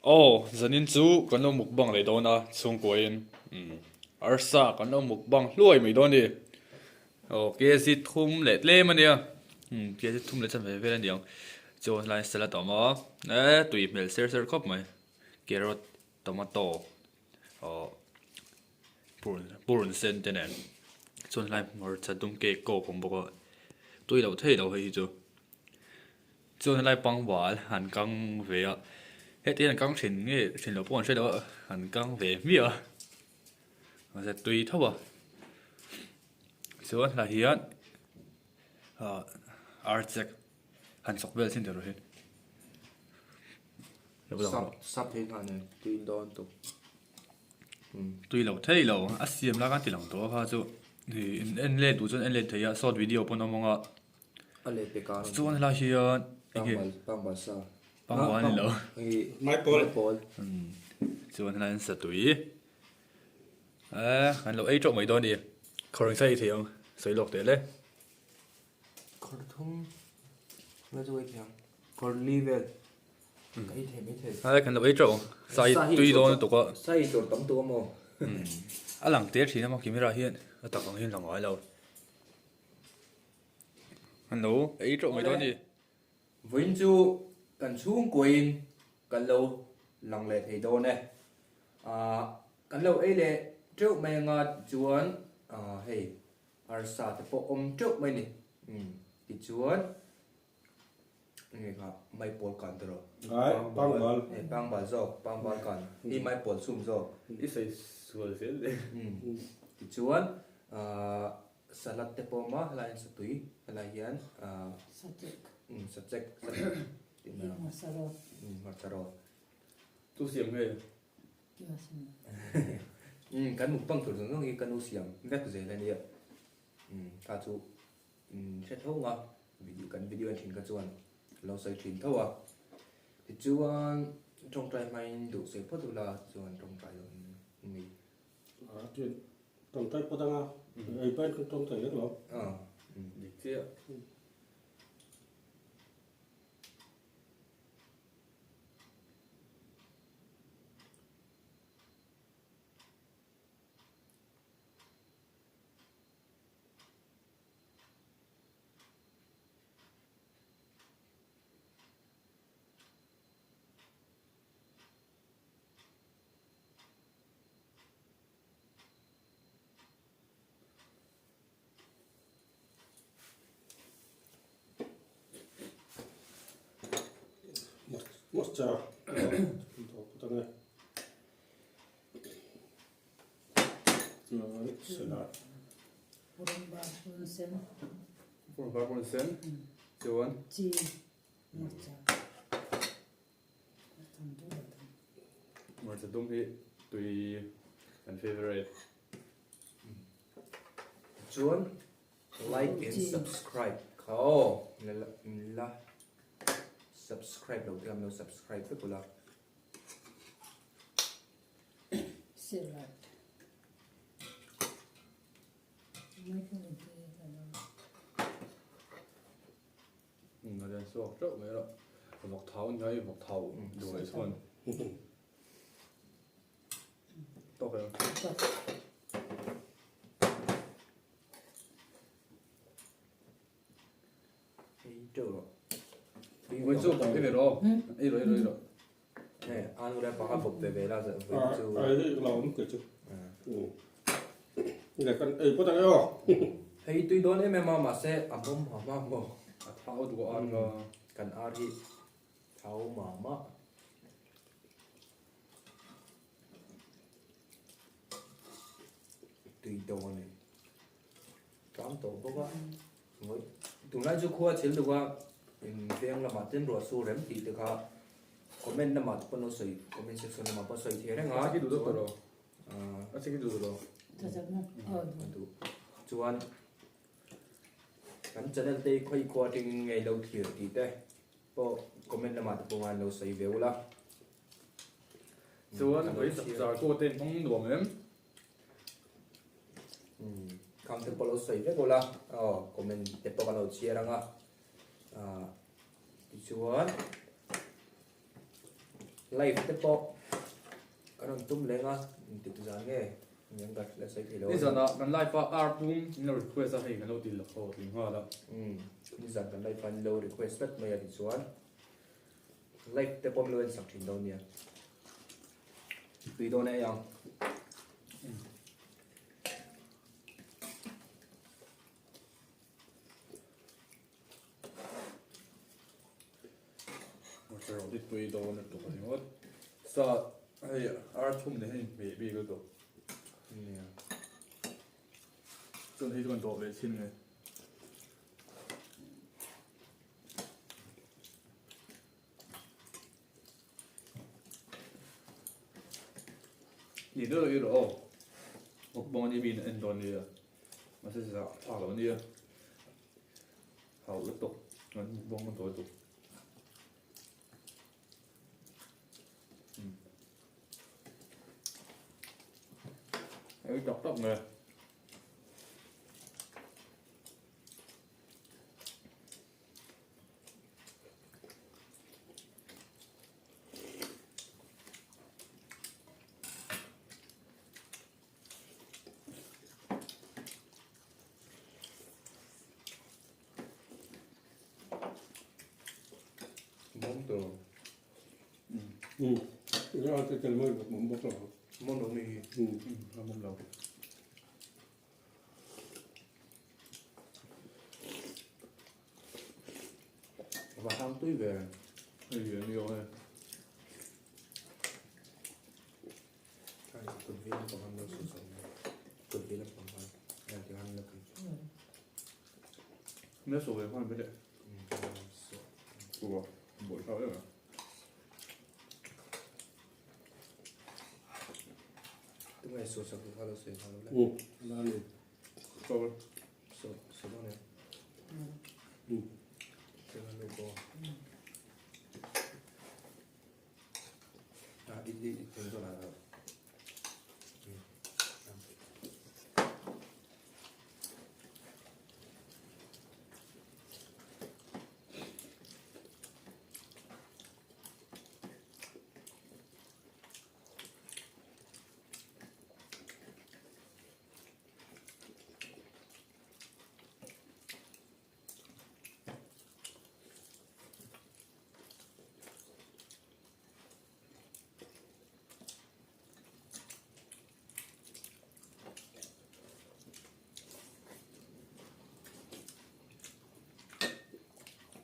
Aw, zanin chu kan lo mukbang leh dawn a, chhungkuain umm arsa kan lo mukbang hluai mai dawn a ni. Aw, kg thum leh tlem a nia, umm kg thum leh chanve vel a ni ang. Chuan helai salad a awm a, eh tui hmel ser ser khawp mai, carrot, tomato, aw purun purun sen te nen chuan helai hmarcha dum cake kawk a awm bawk a, tui loh theih loh hei hi chu. Chuan helai pangbal han kang ve a, heti hian an kang thin nge thin loh pawh an hre lo a, an kang ve hmiah a, mahse tui tho a, chuan helai hian ah ar chek han chawk vel chin tur hi Sap sap thei nghal nen tui dawn tuk. Tui lo thei lo a siam lai khan ti lang tawh a kha chu in en let duh chuan en let thei a short video pawn a awm ang a. A leh pek a. Chuan helai hian enge Pangbal sa. Pangbal a ni lo. Maipawl. Maipawl. Chuan helai an satui. Eh an lo ei tawh mai dawn a ni. Khawr engzah ei thei ang sawi lawk teh le. Khawr thum la chu ei thei ang. Khawr li vel ka ei thei mai thei. Ai kan lo ei tawh ang. Sa hi tui dawn lutuk a. Sa hi chawr tam tuk a maw. A lang te thin a maw camera hian a tak ang hian lang ngai lo. An lo ei tawh mai dawn a ni. Vawiin chu kan chhungkuain kan lo lang leh thei dawn e. Ahh kan lo ei leh teuh mai anga tichuan ahh hei arsa te pawh awm teuh mai a ni. Umm tichuan enge kha maipawl kan te rawh. Ngai pangbal. Eh pangbal zawk pangbal kan hi maipawl chhum zawk. I sawi sual zel le. Umm tichuan ahh Salad te pawh awm a, helai hian satui, helai hian ahh Sachek. Umm sachek sachek tih mai ang. Hmarcha rawt. Umm hmarcha rawt. Tu siam nge? Kima siam. Umm kan mukbang tur zawng zawng hi ka nu siam vek zel a nia. Umm kha chu in hre tho ang a, video kan video en thin kha chuan lo sawi thin tho a. Tichuan tawngtai hmain duh sawi phawt ula chuan tawngtai dawn a ni. A ti tawngtai phawt anga ei pain kan tawngtai vek lo. Dik chiah. Hmarcha chuan Purun bar purun sen. Purun bar purun sen chuan Chi hmarcha. Hmarcha dum hi tui kan favourite. Chuan like and subscribe kha aw la subscribe lo te kha min lo subscribe vek ula. Salad. A lian chhuak teuh mai a, vawk thau a ni a, vawk thau duh leh chuan tawk em. Ei teuh rawh. Vawi chu ei ve rawh aw, ei rawh ei rawh ei rawh. Hei anu leh pa kha bawp ve ve la vawi chu. Ai hei lo awm ke chu. Nge kan ei phawt ang e aw. Hei tui dawn em em a mahse a bawm mah mah maw. A thau duh a ar nga. Kan ar hi thau mah mah. Tui dawn e. Tlang tawh bawk a. Tunlai chu khua thil deuh a veng lamah ten ruah su rem tih te kha comment lamah te pawh an lo sawi comment section lamah pawh sawi thei reng a. A cheki duh deuh tawh lo. A cheki duh tawh lo. Chuan kan channel te hi khawi khua atangin nge lo thlir tih te pawh comment lamah te pawh an lo sawi ve ula. Chuan vawi zar kaw te in hmang nuam em? Khang te pawh lo sawi vek ula aw comment te pawh kan lo chhiar anga tichuan. Live te pawh kan rawn tum leng a, intik zan nge eng ka la sawi thei lo a ni. Nizanah kan live a ar pum in lo request a hei kan lo ti lo ho tling nghal a. Umm nizan kan live a an lo request tlat mai a tichuan live te pawh min lo en sak thin dawn nia. Tui dawn e ang. Motor audit pui dawn a tuk a ringawt. Sa hei ar thum leh hei hmeh bik lutuk. Nia. Chuan hei chu kan dawh ve chhin nge. Ni deuh i rawh aw. Mukbang ani mi en dawn nia. Mahse zah thlak lo ania. Hau lutuk. Kan mukbang kan tawi tuk. Ei tak tak nge. Mawm tur. Ừ. Ra cái cái mới được mắm bốc rồi. Mawm lo mi hi. Ừ. A mawm lo. Va hang tui ve. Hei hi an ni awm e. Kut vei lampang han lo sawi sawi mai. Kut vei lampang khan heng ti han la tui chu. Nia sawi ve hman ve leh. Ua, buai thlak em a. Tunge sawi sak duh kha lo sawi nghal lo le. Ừ, la ni. Sawi. Sawi sawi dawn em? Ừ. Sawi nghal lo pawh. Ah, i i i dawn a.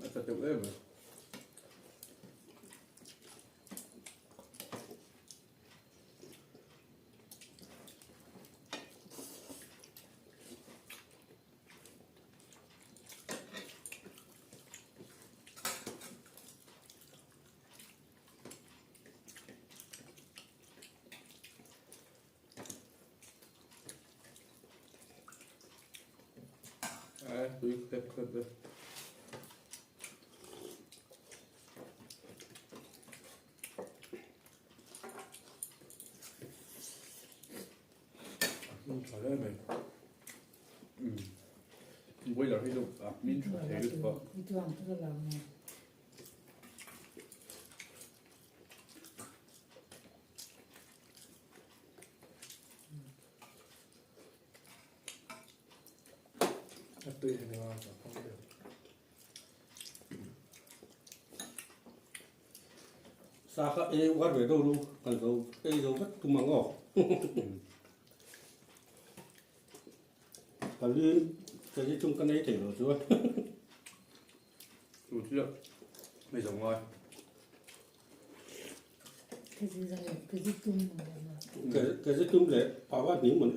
A tha deuh em a. Ai, tui khep khep e. Tha hle mai. Boiler hi chu a hmin tha thei lutuk a. A tui heng a ka phang deuh. Sa kha ei uar ve deuh lu kan zo ei zo vek tum ang aw. Pali ka hi chung ka nei thei lo chuan. Chu chiah hei zo ngai. Ka zi tum leh pawa hnih mun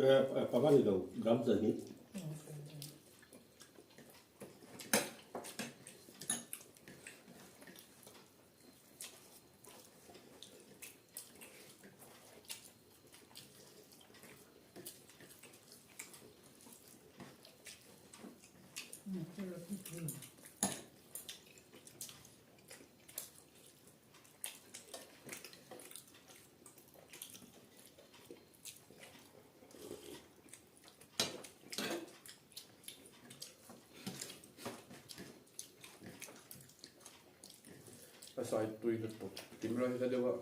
pawa ni lo gram za hnih. A sai tui lutuk. Timra hi hla deuh a.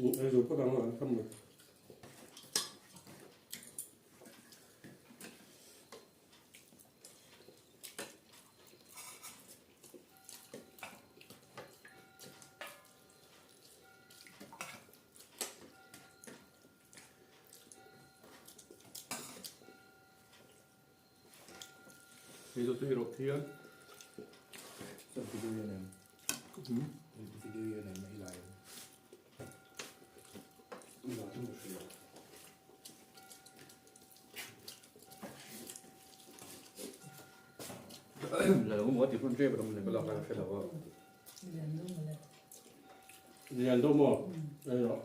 Ei zo phawt ang a, an kham mai. Hei chu tui rawh phian. Chuan video hian em? Video hian em i lai em? I lai em ka hria. La lo maw ti hun ṭep ram le ka lak lai ka hre lo a. Lian deuh maw le. Lian deuh maw? Ei rawh.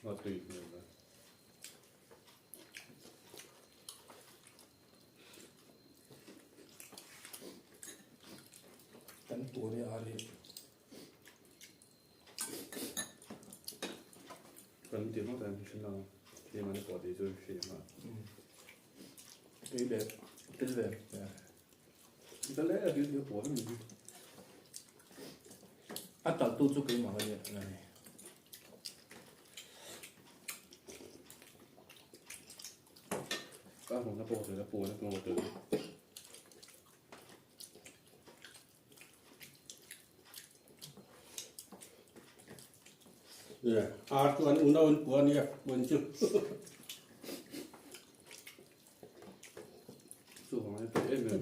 A tui hmel a. Kan tur hi a ri. Kan ti hmawk em hrin a, tlem an pawh tih chu hria a. Tui ve, tel ve. Tel le a dil pawh a ni. A taltu chu keimah ka ni. Ka hmun na pawh ka pawh na pawh ka Yeah, ar chu an unau an pua nia, puan chu. Chu vang ai pawh em em.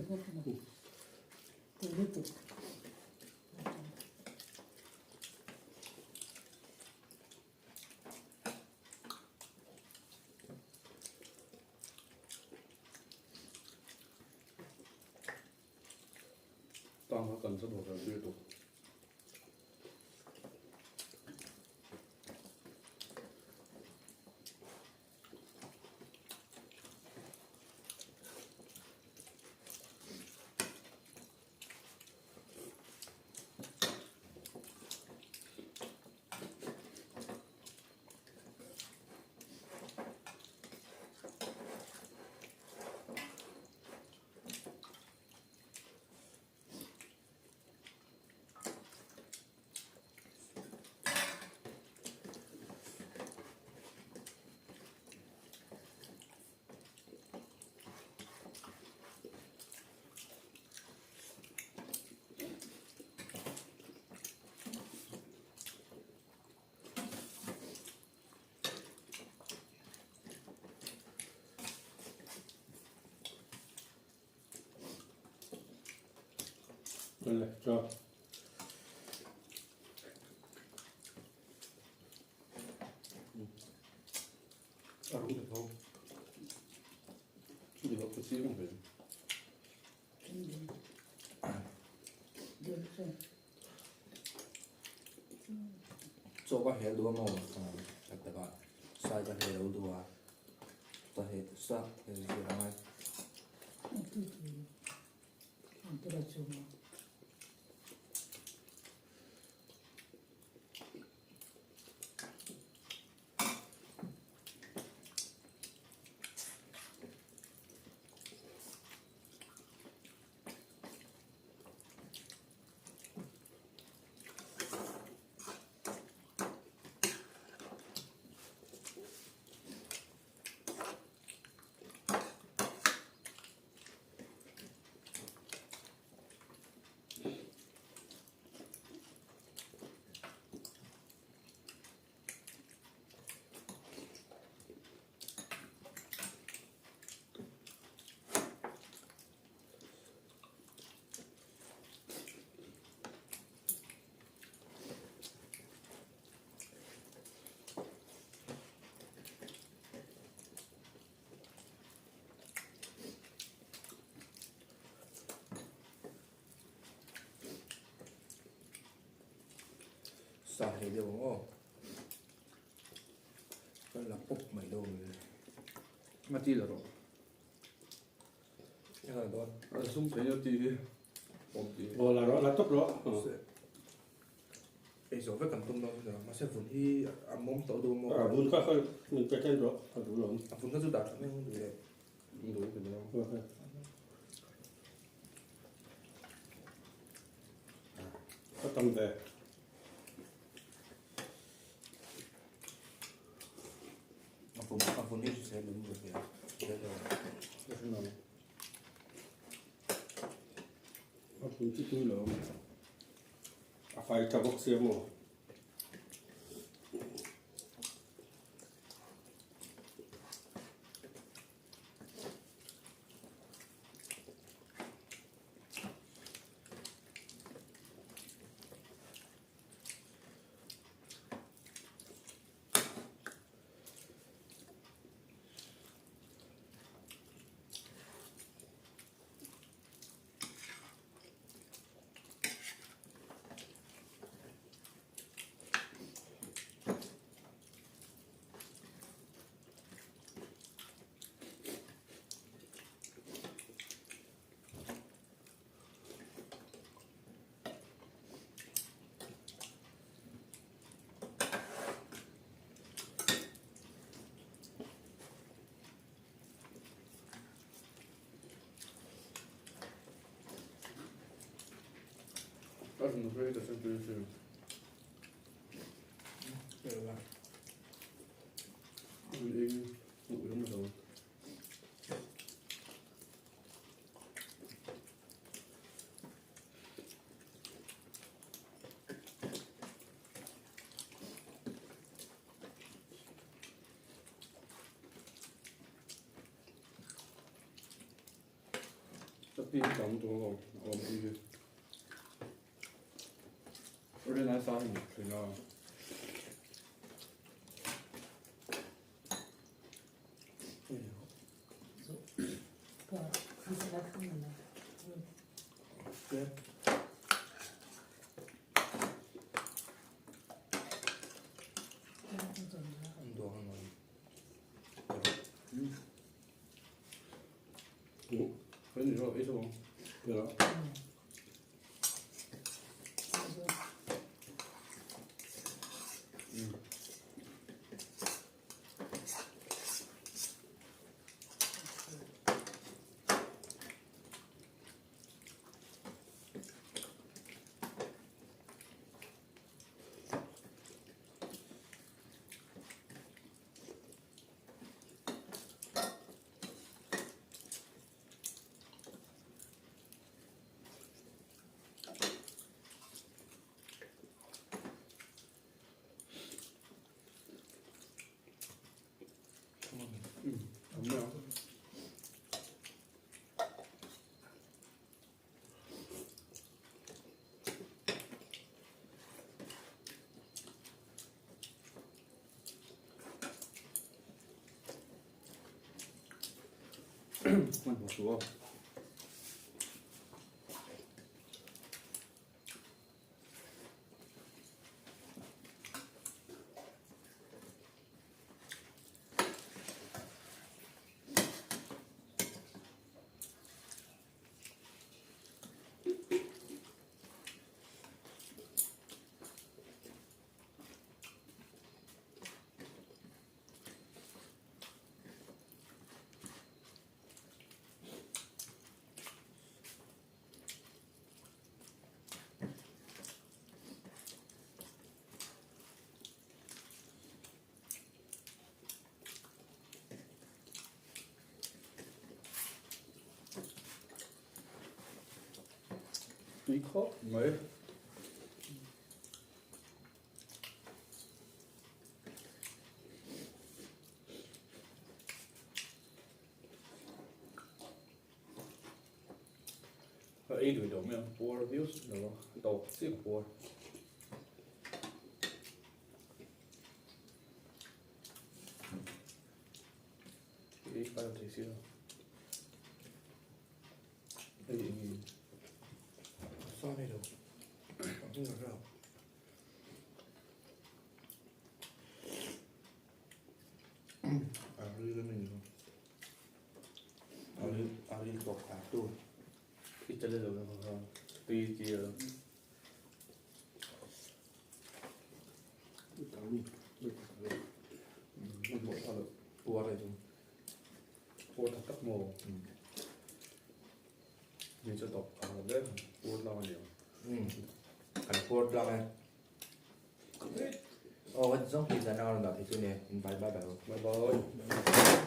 Tang a kan sa dawr kan tir tuk. Awle, chaw. A rawng te tho. Chu ni lo ka chiang ve. Chaw ka hel duh a maw tak tak a sai ka hel lo duh a ka hel sa hel zir a ngai. Sa hlei deuh ang aw. Kan la pawp mai dawn le. Nga ti la rawh. Eng a dawn? A sum thei nia ti hi. Awm ti. Aw la rawh la tawp rawh. Ei zawh vek kan tum dawn chu mahse vun hi a mawm tawh duh maw? A vun kha kha min pe ṭhen rawh a duh lo. A vun kha chu dah ṭha mai ang duh le. Duh ka duh. Ka tam ve. A vun a vun hi hrisel lem lo ve a. Hrisel lo. Ka hre lo. A vun chu tui lo. A fai tha bawk sia maw. Ka zun hre ka chen tui thin. 对了。嗯。怎么样？换火说。Tui khawp mai. Ka ei lui lo mai ang puar viau si lo a, tawp chiah ka puar. Ei fai thei si lo. Hei eng nge? Sa nei lo. Ang hming ka hre lo. tel lo na kha tui chi a. Puar le chung. Puar tak tak maw? Mi chu tawp ang lo hle. Puar tlang a ni ang. Kan puar tlang e. Aw, kan zawng tih zan a rawn dah thei chu nia. In vai bye bye. Bye bye.